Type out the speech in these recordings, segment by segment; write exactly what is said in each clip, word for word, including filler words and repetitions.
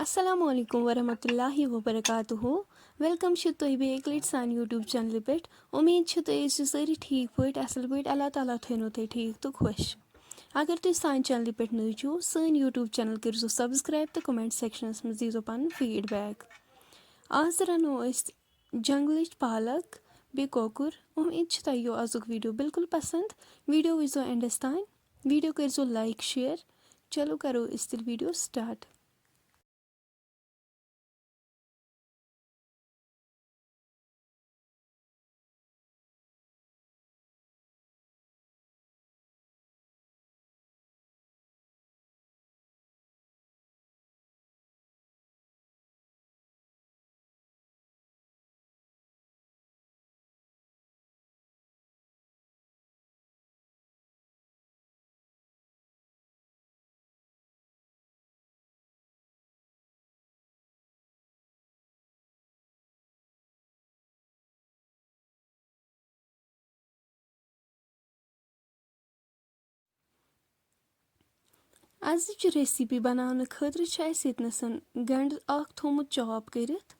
السلام علیکم ورحمۃ اللہ وبرکاتہ۔ ویلکم چھِ تُہۍ بیٚیہِ اَکہِ لَٹہِ سانہِ YouTube چینلہِ پٮ۪ٹھ۔ اُمید چھِ تُہۍ ٲسِو سٲری ٹھیٖک پٲٹھۍ، اَصٕل پٲٹھۍ۔ اللہ تعالیٰ تھٲینو تُہۍ ٹھیٖک تہٕ خۄش۔ اگر تُہۍ سانہِ چینلہِ پٮ۪ٹھ نٔوۍ چھِو، سٲنۍ YouTube چینل کٔرۍزیو subscribe تہٕ comment sectionس منٛز دیٖزیو پَنُن feedback۔ آز رَنو أسۍ جنٛگلٕچ پالک بیٚیہِ کۄکُر۔ اُمید چھِ تۄہہِ یِیو آزُک video بالکل پسنٛد۔ Video وٕچھزیو endس تام۔ Video کٔرۍزیو like، share۔ چلو کرو أسۍ تیٚلہِ video start۔ أزِچ recipe بناونہٕ خٲطرٕ چھِ اَسہِ ییٚتنَس گنٛڈٕ اکھ تھوٚومُت chop کٔرِتھ۔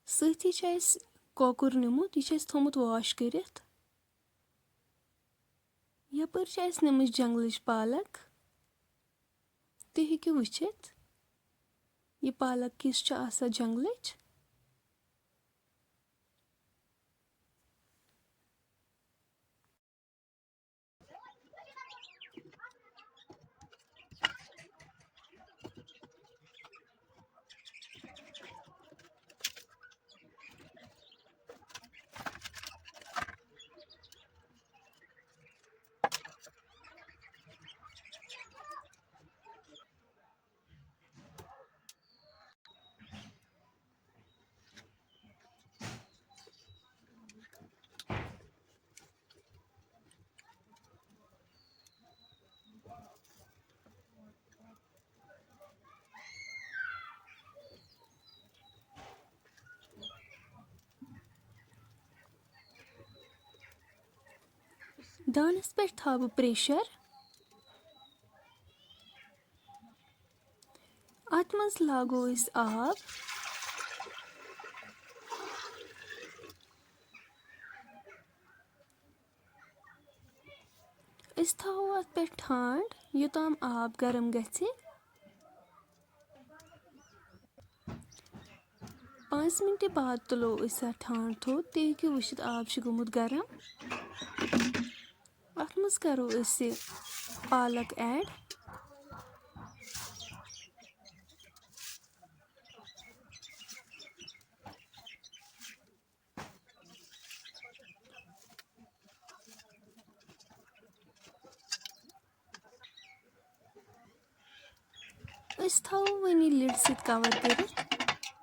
سۭتی چھُ اَسہِ کۄکُر نیُمُت، یہِ چھُ اَسہِ تھوٚومُت wash کٔرِتھ۔ یَپٲرۍ چھِ اَسہِ نِمٕژ جنٛگلٕچ پالک۔ تُہۍ ہیٚکِو وٕچھِتھ، یہِ پالک کِژھ چھِ آسان جنٛگلٕچ۔ دانَس پٮ۪ٹھ تھاوٕ pressure۔ اَتھ منٛز لاگو أسۍ آب۔ أسۍ تھاوو اَتھ پٮ۪ٹھ ٹھانٛڈ، یوٚتام آب گرم گژھِ۔ پانٛژھ مِنٹہِ بعد تُلو أسۍ اَتھ ٹھانٛڈ تھوٚد، تُہۍ ہیٚکِو وٕچھِتھ آب چھُ گوٚمُت گرم۔ اَتھ منٛز کَرو أسۍ یہِ پالک add۔ أسۍ تھاوو وۄنۍ یہِ lid سۭتۍ cover کٔرِتھ،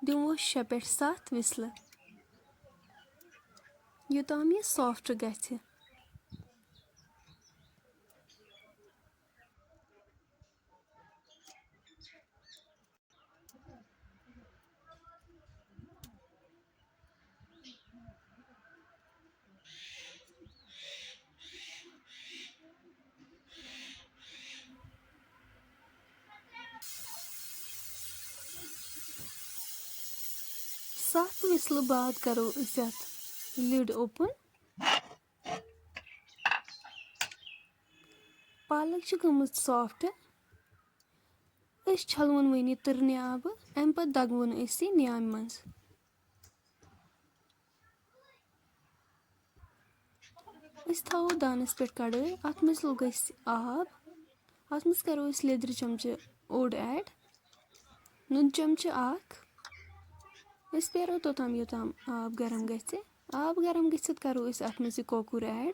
دِمو شےٚ پٮ۪ٹھ ستھ whistle، یوٚتام یہِ soft گژھِ۔ ستھ whistle بعد کرو أسۍ اتھ lid open۔ پالک چھِ گٔمٕژ soft۔ أسۍ چھلون وۄنۍ یہِ تٕرنہِ آبہٕ، اَمہِ پتہٕ دگون أسۍ یہِ نیامہِ منٛز۔ أسۍ تھاوو دانَس پٮ۪ٹھ کڑٲے، اَتھ منٛز لوٚگ اَسہِ آب، اَتھ منٛز کَرو أسۍ لیٚدرِ چمچہٕ اوٚڑ add، نُن چمچہٕ اَکھ۔ أسۍ پیارو توٚتام یوٚتام آب گرم گژھِ۔ آب گرم گٔژھِتھ کَرو أسۍ اَتھ منٛز یہِ کۄکُر add۔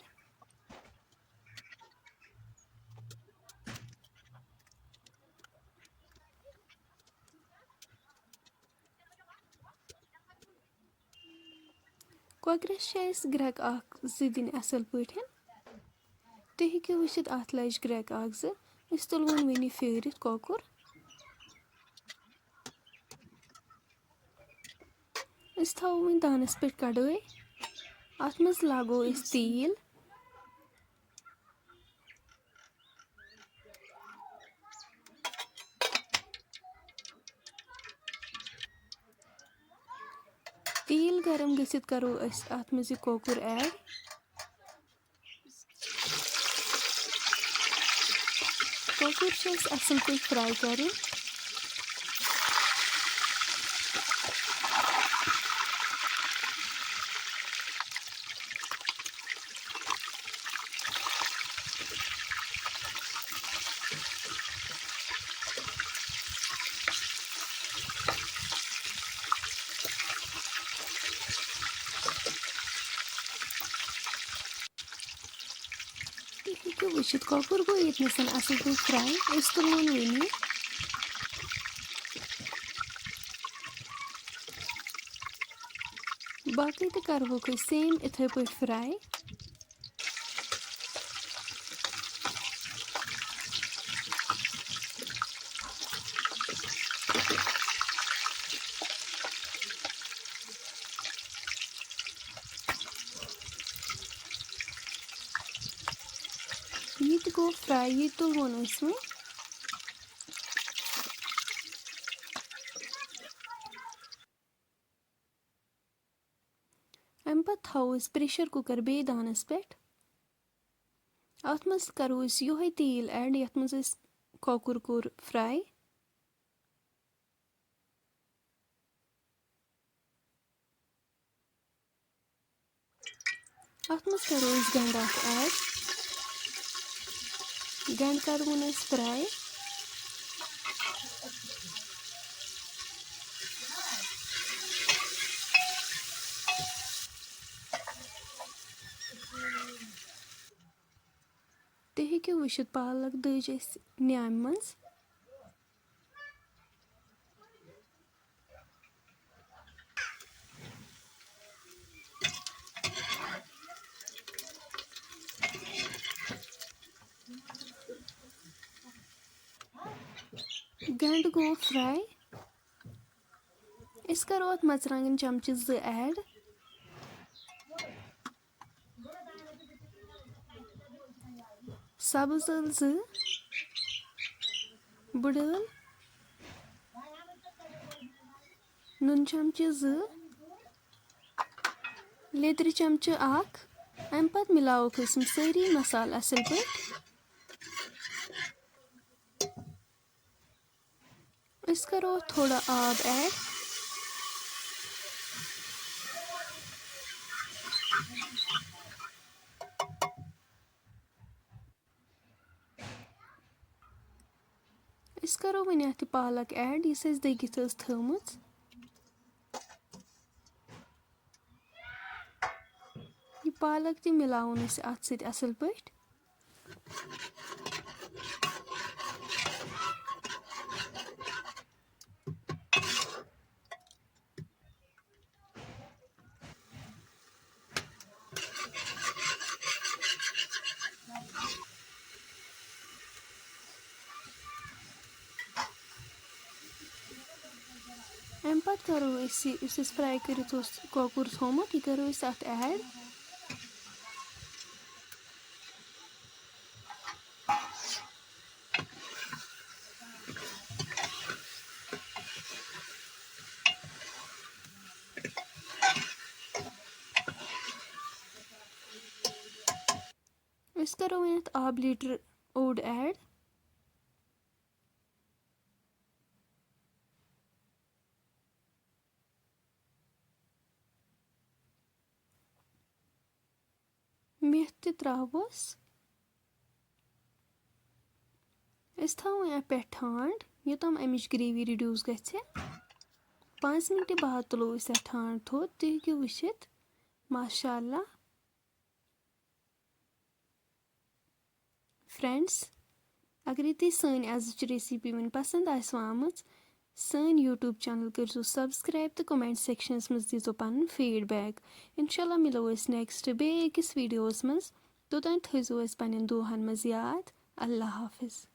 کۄکرَس چھِ اَسہِ گرٛٮ۪کہٕ اَکھ زٕ دِنۍ اَصٕل پٲٹھۍ۔ تُہۍ ہیٚکِو وٕچھِتھ، اَتھ لَجہِ گرٛٮ۪کہٕ اَکھ زٕ۔ أسۍ تُلہٕ وۄنۍ وٕنی پھیٖرِتھ کۄکُر۔ أسۍ تھاوو وۄنۍ دانَس پٮ۪ٹھ کَڑٲے۔ اَتھ منٛز لاگو أسۍ تیٖل۔ تیٖل گرم گٔژھِتھ کرو أسۍ اَتھ منٛز یہِ کۄکُر add۔ کۄکُر چھِ اَسہِ اَصٕل پٲٹھۍ fry کَرٕنۍ۔ تُہۍ ہیٚکِو وٕچھِتھ، کۄکُر گوٚو ییٚتہِ نَس اَصٕل پٲٹھۍ fry۔ أسۍ تُلہون وۄنۍ یہِ۔ باقٕے تہِ کَرہوکھ أسۍ same یِتھَے پٲٹھۍ fry۔ یہِ تہِ گوٚو fry، یہِ تُلہون أسۍ وۄنۍ۔ اَمہِ پَتہٕ تھاوو أسۍ pressure cooker بیٚیہِ دانَس پٮ۪ٹھ۔ اَتھ منٛز کَرو أسۍ یِہوٚے تیٖل add، یَتھ منٛز أسۍ کۄکُر کوٚر fry۔ اَتھ منٛز کَرو أسۍ گَنٛڈٕ اَکھ add۔ گَنٛڈٕ کَرون أسۍ fry۔ تُہۍ ہیٚکِو وٕچھِتھ، پالک دٔج اَسہِ نیامہِ منٛز۔ گنڈٕ گوٚو fry۔ أسۍ کَرو اَتھ مَرژٕوانٛگَن چَمچہٕ زٕ add۔ سَبٕز ٲلہٕ زٕ، بٕڈ ٲلہٕ، نُن چَمچہٕ زٕ، لیٚدرِ چَمچہٕ اَکھ۔ اَمہِ پَتہٕ مِلاووکھ أسۍ یِم سٲری مصالہٕ اَصٕل پٲٹھۍ۔ أسۍ کَرو اَتھ تھوڑا آب add۔ أسۍ کَرو وۄنۍ اَتھ یہِ پالک add، یُس اَسہِ دٔگِتھ ٲس تھٲومٕژ۔ یہِ پالک تہِ مِلاوُن اَسہِ اَتھ سۭتۍ اَصٕل پٲٹھۍ۔ اَمہِ پَتہٕ کَرو أسۍ یہِ، یُس اَسہِ fry کٔرِتھ اوس کۄکُر تھوٚومُت، یہِ کَرو أسۍ اَتھ add۔ أسۍ کَرو وۄنۍ اَتھ آبہٕ لیٖٹر اوٚڑ add۔ میتھ تہِ ترٛاووس۔ أسۍ تھاوو وۄنۍ اَتھ پٮ۪ٹھ ٹھانٛڈ، یوٚتام اَمِچ gravy reduce گژھِ۔ پانٛژھ مِنٹہِ بعد تُلو أسۍ اَتھ ٹھانٛڈ تھوٚد، تُہۍ ہیٚکِو وٕچھِتھ، ماشاء اللہ۔ Friends، اگرے تُہۍ سٲنۍ أزِچ recipe وٕنۍ پسنٛد آسِوٕ آمٕژ، سٲنۍ YouTube channel کٔرۍزیو subscribe تہٕ comment sectionس منٛز دیٖزیو پنُن feedback۔ انشاءاللہ مِلو أسۍ next بیٚیہِ أکِس videoس منٛز۔ توٚتام تھٲیزیو أسۍ پننٮ۪ن دُعاہن منٛز یاد۔ اللہ حافظ۔